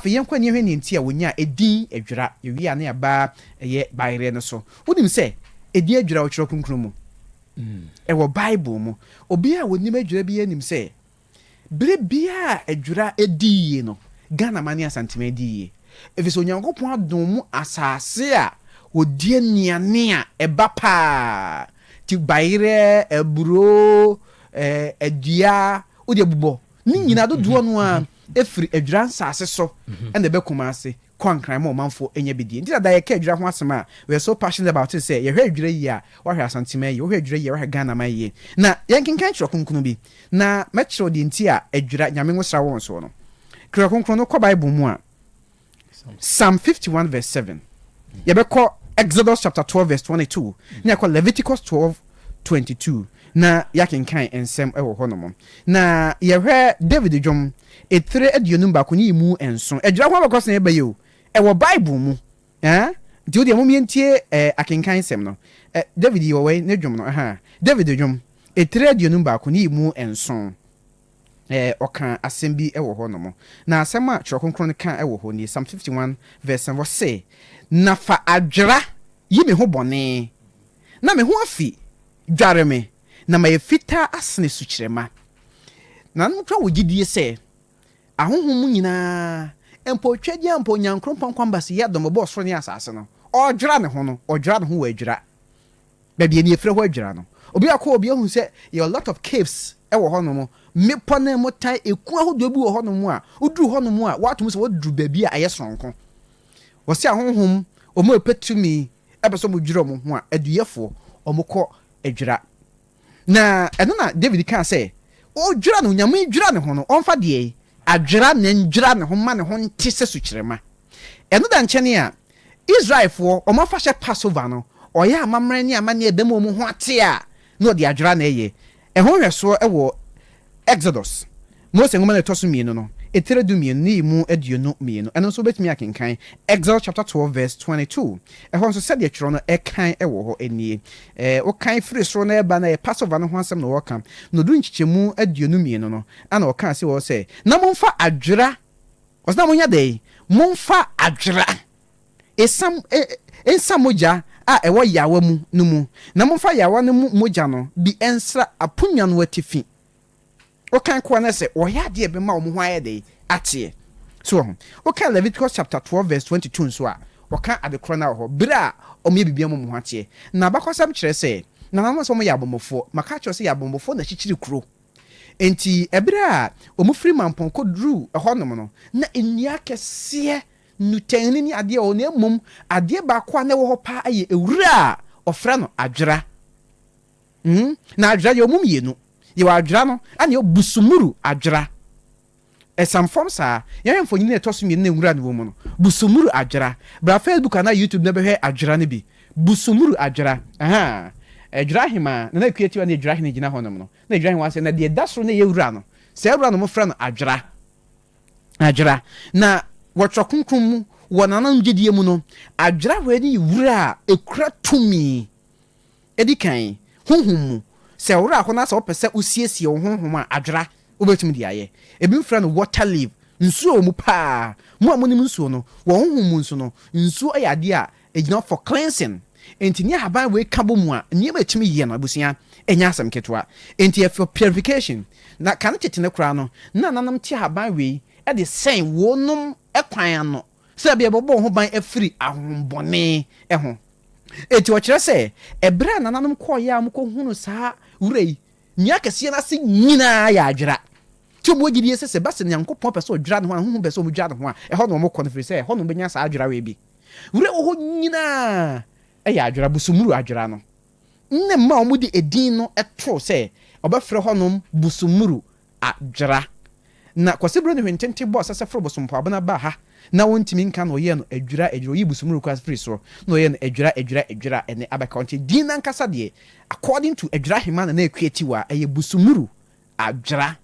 Afei yɛnkɔ ani nhwɛ nea enti a wɔnyaa edin Adwira. Yɛwie a na yɛaba ɛyɛ bayerɛ no so. Wonim sɛ edin Adwira wɔ Twerɛ Kronkron mu? Ɛwɔ Bible mu. Obiara a ɔnim Adwira biara nim sɛ berɛ biara a Adwira di yie no, Ghanaman ne Asanteman di yie. Ɛfiri sɛ Onyankopɔn adom mu asase a wɔdi nnuane a ɛba paa. Nti bayerɛ, aburo, adua, wodeɛ bobɔ Ne nyinaa dodoɔ no ara firi Adwira nsase so na ɛba Kumasi kɔ Nkran ma ɔmanfoɔ nya bi die. Nti na da yɛka Adwira ho asɛm a, we are so passionate about it sɛ yɛhwɛ Adwira yie a, woahwɛ Asanteman yie, wohwɛ Adwira yie a, woahwɛ Ghanaman yie. Na yɛnkenkan Twerɛ Kronkron bi na mɛkyerɛ wo deɛ nti a Adwira, Nyame nwosra wɔ wɔn soɔ no. Twerɛ Kronkron no, kɔ Bible mu a, Psalm 51 verse 7. Yɛbɛkɔ Exodus chapter 12 verse 22 na yɛakɔ Leviticus 12 22 na yɛakenkan nsɛm wɔ hɔnom. Na yɛhwɛ David dwom etire 51 ne emu 7. Adwira ho abakɔsɛm ɛba yi o, ɛwɔ Bible mu. Eh? Nti wo deɛ mom yɛntie eh, akenkan nsɛm no. Eh, David yi wɔ wei ne dwom no. Aha. David dwom etire 51 ne emu 7. Ɔkaa asɛm bi wɔ hɔnom. Na asɛm a Twerɛ Kronkron no ka wɔ hɔ nie, Psalm 51 verse 7, ɔse, Na fa adwera yi me ho bɔne, na me ho afi, dware me, na mayɛ fitaa asene sukyerɛmma. Nananom koraa wɔ gyidie sɛ, ahonhom mu nyinaa, mpo Tweaduampɔ Onyankrompɔn Kwambase yi adom ɔbɔɔ soro ne asase no, ɔredwera ne ho no, ɔdwera ne ho wɔ adwira. Baabi a ani afira hɔ adwira no, obi akɔ hɔ bi ahu sɛ yɛwɔ lot of caves wɔ hɔnom, mmepɔ ne mmotan, eku ahodoɔ bi wɔ hɔnom a woduru hɔnom a woatom sɛ woaduru baabi a ɛyɛ soronko. Wɔse ahonhom, wɔn a wɔpɛ tumi pɛ sɛ wɔdwira wɔn ho a, aduyɛfoɔ, wɔkɔ adwira. Na ɛno na David kaa sɛ, ɔredwira no, Onyame redwira ne ho no, ɔmfa deɛ adwira na ndwira ne ho ma ne ho nte sɛ sukyerɛma. Ɛno da nkyɛne a, Israelfoɔ, wɔn afahyɛ Passover no, ɔyɛ amammerɛ ne amanneɛ a ɛbɛma wɔn ho ate a, na ɔde adwira na ɛyɛ. Ɛho nhwɛsoɔ wɔ Exodus, Mose Nwoma no a ɛtɔ so mmienu no, etire 12 ne emu 22. Ɛno nso wobɛtumi akenkan Exodus chapter 12 verse 22. Ɛhɔ nso sɛdeɛ twerɛ no kan wɔ hɔ nie. Wokan firi soro na ɛba no, ɛyɛ Passover no ho asɛm na wɔreka. Na ɔduru nkyekyɛmu 22 no, ana ɔkaa sei wɔ hɔ sɛ, Na momfa adwera, ɔse na monyɛ dɛn? Momfa adwera esiam nsa mogya a ɛwɔ yaawa mu no mu, na momfa yaawa no mu mogya no bi nsra aponnwa no atifi. Wokan koa no sɛ wɔyɛ adeɛ a ɛbɛma wɔn ho ayɛ dɛn? Ateɛ. So wɔ ho? Wokan Leviticus chapter 12 verse 22 nso a, wɔka ade korɔ no ara wɔ hɔ, bere a wɔyɛ biribi ama wɔn ho ateɛ. Na abakɔsɛm kyerɛ sɛ, nananom sɛ wɔyɛ abɔmmɔfoɔ. Maka akyerɛ wo sɛ yɛ abɔmmɔfoɔ na akyikyiri kuro. Enti ɛberɛ a wɔfiri Mampɔn kɔduruu ɛhɔnom no, na nnua akɛseɛ, nnutɛnne ne adeɛ wɔ hɔ, na mmom adeɛ baako a na ɛwɔ hɔ paa yɛ wura a wɔfrɛ no adwera. Mm, na adwera yɛwɔ mu mmienu. Yɛwɔ adwera no, ɛna yɛwɔ busumuru adwera. Ɛsam fam saa. Yɛhwɛ mfonini a ɛtɔ so mmienu na nwura no wɔ mu no. Busumuru adwera. Bra Facebook anaa YouTube na bɛhwɛ adwera no bi. Busumuru adwera. Ahaa. Adwera ahemaa, Nana Akua Tiwa ne Adwera hene gyina hɔnom no. Na Adwera hene wɔ ase, na deɛ ɛda soro no yɛ wura no. Saa wura no wɔfrɛ no adwera. Adwera. Na wɔ Twerɛ Kronkron mu, wɔ nananom gyedie mu no, adwera wei no yɛ wura a ɛkura tumi. Edi kan, honhom mu. Sɛ wo werɛ ahow na sɛ wopɛ sɛ wusiesie wo honhom a, adwera, wobɛtumi de ayɛ. Ebinom frɛ no water leaf. Nsuo wɔ mu paa. Mo a monim nsuo no, wɔ honhom mu nso no, nsuo yɛ adeɛ a ɛgyina hɔ for cleansing. Enti ne ahaban wei ka bɔ mu a, nneɛma a ɛtumi yɛ no, abusua, ɛnyɛ asɛm ketewa. Enti ɛyɛ for purification. Na kane tete no koraa no, na nananom te ahaban wei de sɛn wɔnom kwan ano sɛ ɛbɛyɛ wɔbɛbɔ wɔn ho ban afiri ahonhommɔne ho. Enti ɔkyerɛ sɛ, ɛberɛ a nananom kɔeɛ a wɔkɔhunuu saa wura yi, nnua akɛseɛ no ase nyinaa yɛ adwera. Nti wɔwɔ gyidie sɛ, sɛ ɛba sɛ Nyankopɔn pɛ sɛ ɔdwira ne ho anaa honhom pɛ sɛ wɔdwira ne ho a, ɛhɔ na wɔkɔ no, ɛfiri sɛ ɛhɔ na wɔbɛnya saa adwera wei bi. Wura a ɛwɔ hɔ nyinaa yɛ adwera, Busumuru adwera no na ɛma wɔde edin no too sɛ wɔbɛfrɛ hɔnom Busumuru adwera. Na Kwasi Broni Hwententen bɔɔ sɛsɛ foro Bosompɔabena baa ha na wɔntumi nka na ɔyɛɛ no adwira adwira, ɔyii Busumuru koraa firii soro na ɔyɛɛ no adwira adwira adwira a ɛnɛ abɛka hɔ. Nti din no ankasa deɛ according to Adwira Hemaa Nana Akua Tiwa ɛyɛ Busumuru Adwera.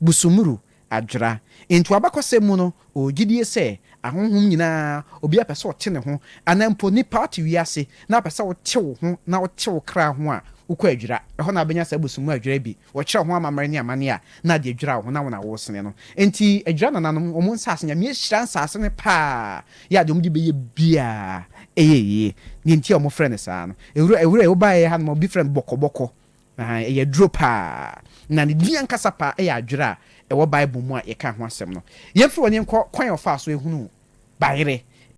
Busumuru Adwera. Nti wɔ abakɔsɛm mu no ɔwɔ gyidie sɛ ahonhom nyinaa obiara pɛ sɛ ɔte ne ho anaa mpo nipa wote wiase na wopɛ sɛ wote wo ho na wote wo kra ho a Wokɔ Adwira, ɛhɔ na wobɛnya saa bosom mu adwira bi. Wɔkyerɛ wo ho amammerɛ ne amanneɛ a, na ade adwira wo ho na wo na woresene no. Enti Adwira nananom, wɔn nsase, Nyame ahyira nsase no paa, yɛ a deɛ wɔde bɛyɛ biara ɛyɛ yie. Deɛ nti a wɔfrɛ no saa no, ewura, ewura yi, wobaeɛ hanom a, obi frɛ no bɔkɔbɔkɔ. Ahaa, ɛyɛ aduro paa. Na ne din ankasa paa yɛ adwira a ɛwɔ Bible mu a yɛkaa ho asɛm no. Yɛmfiri hɔ na yɛnkɔ kwan a wɔfaa so hunuu bayerɛ.